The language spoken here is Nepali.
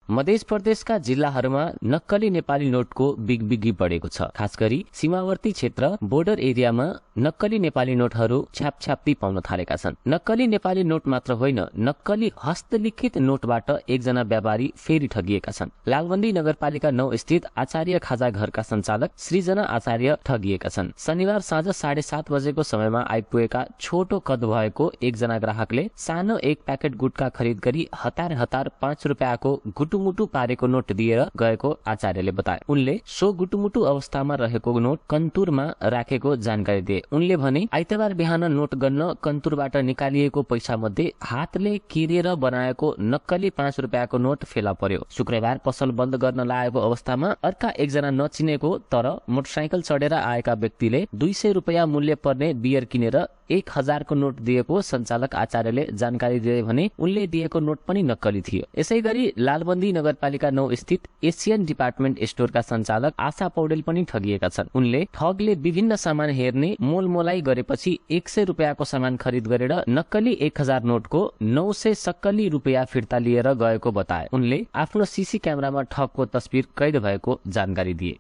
मध्य प्रदेशका जिल्लाहरूमा नक्कली नेपाली नोटको बिगबिगी बढेको छ। खास गरी सीमावर्ती क्षेत्र बोर्डर एरियामा नक्कली नेपाली नोटहरू छ्यापछ्याप्ती पाउन थालेका छन्। नक्कली नेपाली नोट मात्र होइन, नक्कली हस्तलिखित नोटबाट एकजना व्यापारी फेरि ठगिएका छन्। लालबन्दी नगरपालिका 9 स्थित आचार्य खाजा घरका सञ्चालक सृजना आचार्य ठगिएका छन्। शनिबार साँझ 7:30 बजेको समयमा आइपुगेका छोटो कद भएको एकजना ग्राहकले सानो एक प्याकेट गुटखा खरिद गरी हतार 5 रुपियाँको गुटुमुटु पारेको नोट दिएर गएको आचार्यले बताए। उनले सो गुटुमुटु अवस्थामा रहेको नोट कन्तुरमा राखेको जानकारी दिए। उनले भने आइतबार बिहान नोट गन्न कन्तुरबाट निकालिएको पैसा मध्ये हातले किरेर बनाएको नक्कली 5 रुपियाँको नोट फेला पर्यो। शुक्रबार पसल बन्द गर्न लागेको अवस्थामा अर्का एकजना नचिनेको तर मोटरसाइकल चढेर आएका व्यक्तिले 200 रुपियाँ मूल्य पर्ने बियर किनेर 1000 को नोट दिएको सञ्चालक आचार्यले जानकारी दिए भने उनले दिएको नोट पनि नक्कली थियो। यसैगरी लालबन्दी नगरपालिका 9 स्थित एसियन डिपार्टमेन्ट स्टोरका सञ्चालक आशा पौडेल पनि ठगिएका छन्। उनले ठगले विभिन्न सामान हेर्ने मोलमोलाई गरेपछि 100 रुपियाँको सामान खरिद गरेर नक्कली 1000 नोटको 900 रुपियाँ फिर्ता लिएर गएको बताए। उनले आफ्नो सीसी क्यामेरामा ठगको तस्बिर कैद भएको जानकारी दिए।